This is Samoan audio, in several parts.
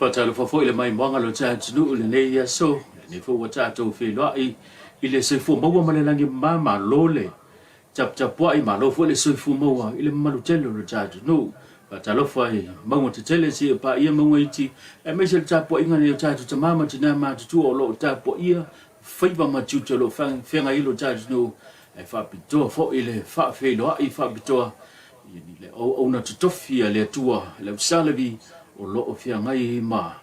Faatalofa foi i le maimoaga o lo tatou atunuu i lenei aso, lenei foi ua tatou feiloai i le soifua maua ma le lagi e mama, malo le taputapuai, malo foi le soifua maua i le mamalu tele o lo tatou atunuu. Faatalofa i mauga tetele seia paia mauga iti, aemaise le tapuaiga a nai o tatou tama ma tina matutua o lo o tapuaia faiva ma tiute o lo o feagai ai lo tatou atunuu, ae faapitoa foi le faafeiloai faapitoa i le auauna totofi a le Atua, le Ausalavi o lo o feagai ma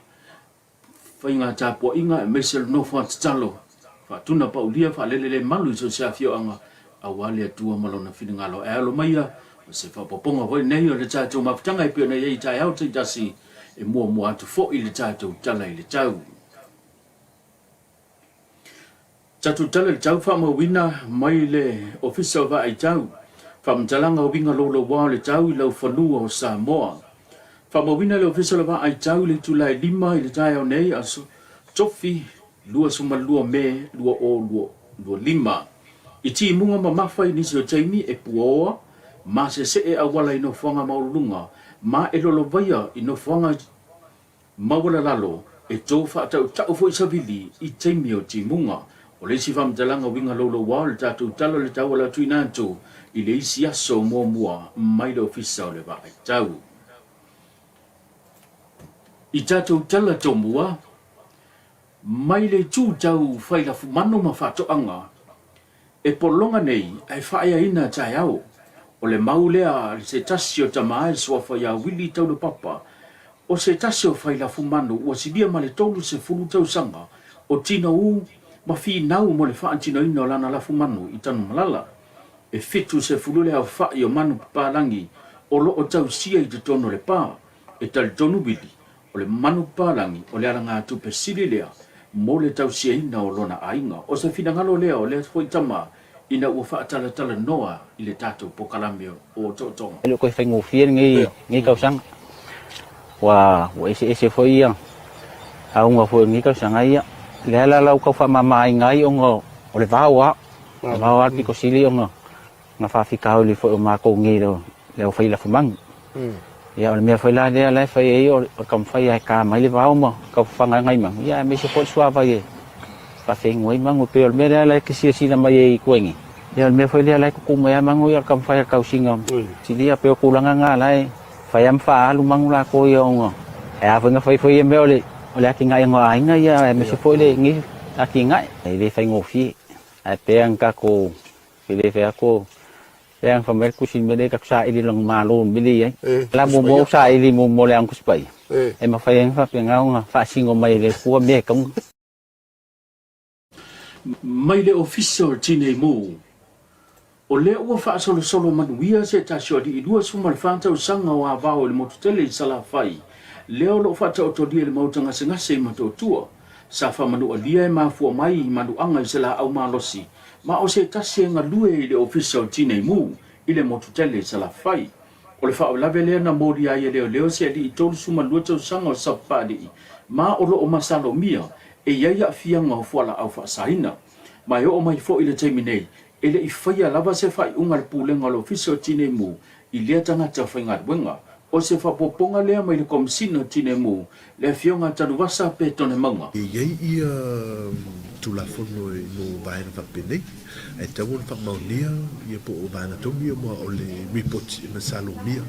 faiga tapuaiga aemaise le nofo a tatalo, faatuna paulia faalelelemalu i so o se afioaga aua le Atua ma Lona finagalo. Ae alo maia, o se faaopoopoga foi lenei o le tatou mafutaga e pei ona i ai i taeao taitasi e muamua atu foi le tatou tala i le tau. Tatou tala i le tau faamauina mai le Ofisa o Vaai Tau, Faamatalaga o Uiga Louloua o le Tau i Laufanua o Samoa. Faamauina le Ofisa o le Vaai Tau i le itula e 5 i le taeao nei, aso Tofi 22 Me 2025. I timuga mamafa i nisi o taimi e puaoa ma sesee auala i nofoaga maualuluga ma e lolovaia i nofoaga maualalalo e tou faatautau foi savili i taimi o timuga. O le isi faamatalaga uiga louloua o le tatou tala o le tau ala tuuina atu i le isi aso muamua mai le Ofisa o le Vaai Tau. I tatou tala tomua, mai le itu tau fai lafumanu ma faatoaga, e pologa nei ae faaeaina taeao. O le mau lea a se tasi o tama e suafa ia Willie Taulapapa, o se tasi o fai lafumanu ua silia ma le 30 tausaga o tinoū ma finau mo le faatinoina o lana lafumanu i Tanumalala. E 70 le aofai o manu papalagi o lo o tausia i totonu o le pa. E talitonu Willie, o le manu papalagi o le alagatupe sili lea mo le tausiaina o lona aiga. O se finagalo lea o lea foi tama ina ua faatalatalanoa i le tatou pokalame o otootoga. E le o toe faigofie lenei tausaga. Ua eseese foi ia auga foi o lenei tausaga ia. O le ala la ua tau faamamaina ai ona o le vao lava. O le vao lava le pito sili ona na faafitauli foi o matou nei le au fai lafumanu. Ia o le mea foi la lea la e fai ai o le taumafai lava e ta mai le vao ma tau fafaga ai nai manu, ia aemaise foi le suavai e faafeinu ai manu. E pei o le mea lea la e te silasila mai ai i tua nei, ia o le mea foi lea la e tutu mai lava manu ia o le taumafai o le tausiga silia. E pei o tulaga na la e fai lava ma faaalu manu latou ia ona e a foi na fai foi ia mea o le atinaeina o aiga ia aemaise foi lenei atinae. E le faigofie ae pei lava ona tatou E le fai atu e ana fai mai le tusi mea lea tatou saili lona malo i le mea lea e i ai. La muamua ou saili muamua i le Ana Tusi Paia, e mafai ai ona faapena ona faasino mai e le Atua mea e tatau ona. Mai le Ofisa o le Tinei Mu, o lea ua faasolosolo manuia se tasi o alii 24 tausaga o Avao i le motu tele i Salafai, lea o lo o faataotolia i le maota gasegase i Motootua. Sa faamanualia e mafua mai i manuaga i se laau malosi ma o se tasi e galue i le Ofisa o Tinei Mu i le motu tele i Salafai. O le faalavelave lea na molia ai e leoleo se alii 32 tausaga o Sapapalii ma o lo o masalomia e i ai aafiaga o fualaau faasaina. Ma e oo mai foi i le taimi nei, e le i faia lava se faaiuga a le Pulega o le Ofisa o Tinei Mu i lea tagata faigaluega. O se faaopoopoga lea mai le Komesina o Tineimu, le Afioga a Tanuvasa Petone Mauga. E i ai ia Tulafono mo vaega faapenei, ae tatau ona faamaonia ia po o vaega tonu ia ma o le Ripoti e masalomia.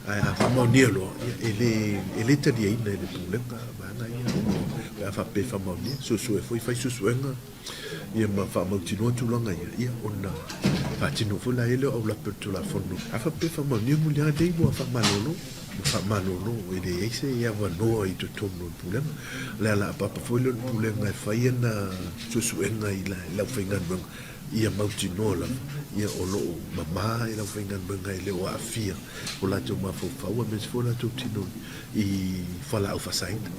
Ae a faamaonia loa, ia e le, e le taliaina e le Pulega vaega ia pe a faapea e faamaonia. Suesue foi, fai suesuega. Ia ma faamautinoa tulaga ia, ia ona faatino foi la ia lea o aulape o le Tulafono. A faapea e faamaonia muliaga nei ua faamalolo, ua faamalolo e leai se avanoa i totonu o le Pulega. O le ala apaapa foi lea o le Pulega e fai ana suesuega i le aufaigaluega ia mautinoa lava ia o lo o mama le aufaigaluega e le o aafia o latou mafaufau aemaise foi o latou tino i fualaau faasaina.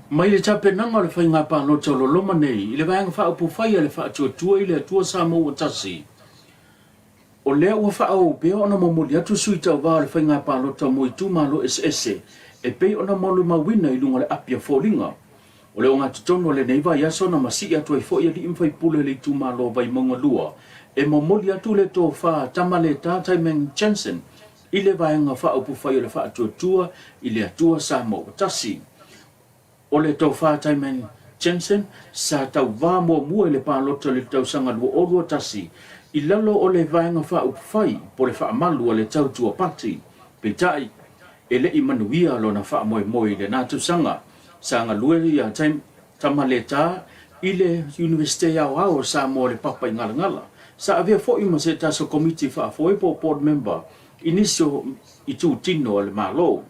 Mai le tapenaga o le faiga palota o loloma nei i le Vaega Faaupufai a le Faatuatua i le Atua Samoa ua Tasi, o lea ua faaauau pea ona momoli atu sui tauva o le faiga palota mo itumalo eseese e pei ona molimauina i luga o le api a foliga. O le ogatotonu o lenei vaiaso na masii atu ai foi alii ma faipule o le itumalo o Vaimauga 2 e momoli atu le tofa Tamaleta Taimang Jensen. i le Vaega Faaupufai o le Faatuatua i le Atua Samoa Ua Tasi. O le Tofa Taiman Jensen sa tauvā muamua i le palota i le tausaga 2021 i lalo o le Vaega Faaupufai po le Faamalu a le Tautua Pati. Peitai, e le i manuia lona faamoemoe i lena tausaga. Sa galue ia Tamaleta i le Iunivesite Aoao o Samoa i le Papaigalagala. Sa avea foi ma se tasi o Komiti Faafoe po o Board Member i nisi o itutino a le Malo.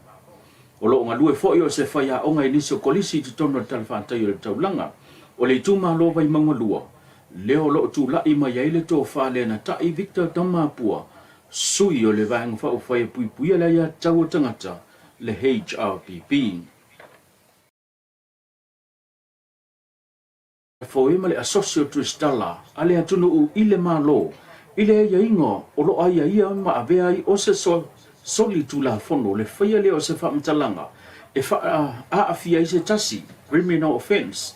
O lo o galue foi o se faiaoga i nisi o kolisi i totonu o le talafatai o le taulaga o le itumalo Vaimauga 2, lea o lo o tulai mai ai le tofa lenatai Victor Tamapua, sui o le Vaega Faaupufai e Puipuia le Aiatatau o Tagata, le HRPP. Foe ma le Asosi o Tusitala a le atunuu i le Malo i le aiaiga o lo o aiaia ma avea ai o se soli tulafono le faia lea o se faamatalaga e aafia ai se tasi, criminal offence.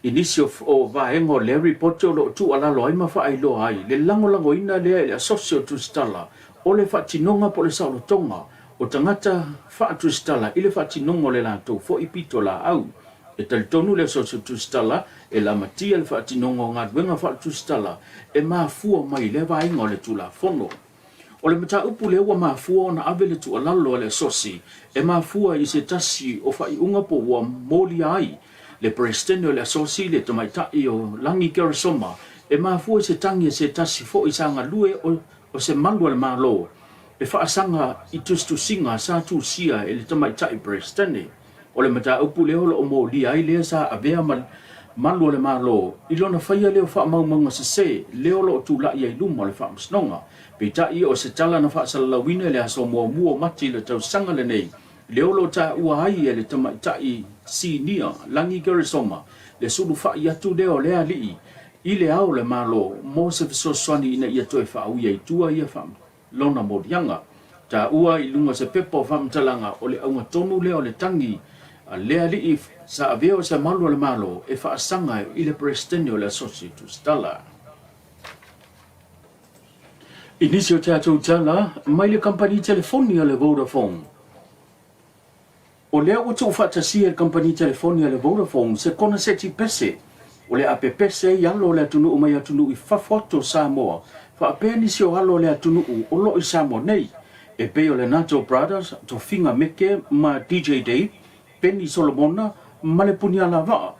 I nisi o vaega o lea ripoti o lo o tuualalo ai ma faailoa ai le lagolagoina lea e le Asosi o Tusitala o le faatinoga po o le saolotoga o tagata faatusitala i le faatinoga o le latou foi pitolaau. E talitonu le Asosi Tusitala e lamatia le faatinoga o galuega faatusitala e mafua mai lea vaega o le Tulafono. O le mataupu lea ua mafua ona ave le tuualalo a le Asosi e mafua i se tasi o faaiuga po ua molia ai le Peresetene o le Asosi le tamaitai o Lagi Keresoma e mafua i se tagi a se tasi foi sa galue o se malu a le Malo e faasaga i tusitusiga sa tusia e le tamaitai Peresetene. O le mataupu lea o lo o molia ai lea sa avea ma malu o le Malo i lona faia lea o faamaumauga sese lea o lo o tulai ai luma o le Faamasinoga. Peitai o se tala na faasalalauina i le aso muamua o Mati i le tausaga lenei lea o lo o taua ai e le tamaitai sinia Lagi Keresoma le sulufai atu lea o le alii i le ao o le Malo mo se fesoasoani ina ia toe faauia i tua ia lona moliaga. Taua i luga o se pepa o faamatalaga o le auga tonu lea o le tagi a le alii sa avea o se malu o le Malo e faasaga i le Peresetene o le Asosi Tusitala. I nisi o tatou tala mai le kamupani telefoni a le Vodafone. O lea ua tuufaatasia e le kamupani telefoni a le Vodafone se koneseti pese o le a pepese ai alo o le atunuu mai atunuu i fafo atu o Samoa faapea nisi o alo o le atunuu o lo o i Samoa nei e pei o le Nato Brothers, Tofiga Meke ma DJ Dave, Penny Solomona ma le Punialavaa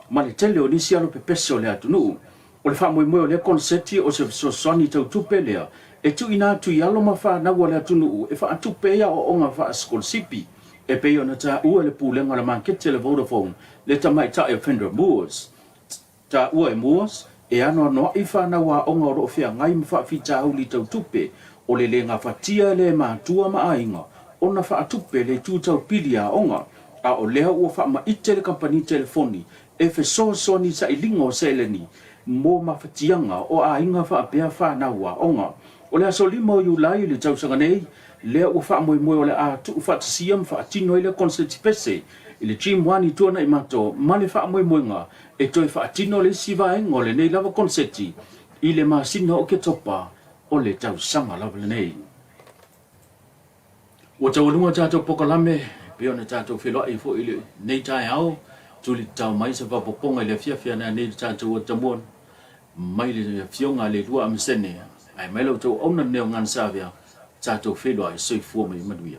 ma le tele o nisi alo pepese o le atunuu. O le faamoemoe o lea koneseti o se fesoasoani tau tupe lea e tuuina atu i alo ma fanau a le atunuu e faatupe ai aoaoga faasikolasipi, e pei ona taua e le Pulega o le Maketi a le Vodafone le tamaitai o Kendra Moores. Taua e Moores, e anoanoai fanau aoga o lo o feagai ma faafitauli tau tupe, o le le gafatia lea e matua ma aiga ona faatupe le itu tau pili aoga, a o lea ua faamaite le kamupani telefoni e fesoasoani i sailiga o seleni mo mafatiaga o aiga faapea fanau aoga. O le aso 5 o Iulai i le tausaga nei, lea ua faamoemoe o le a tuufaatasia ma faatino ai le konseti pese i le Gym One i Tuanaimato ma le faamoemoega e toe faatino le isi vaega o lenei lava konseti i le masina o Oketopa o le tausaga lava lenei. Ua taualuga tatou pokalame e pei ona tatou feiloai foi i lenei taeao, tuli tatao mai se faaopoopoga i le afiafi ana nei le tatou atamua mai le afioga a le Alua Amasene, ae mai la outou auauna lenei o Gana Savea, tatou feiloai, soifua ma ia manuia.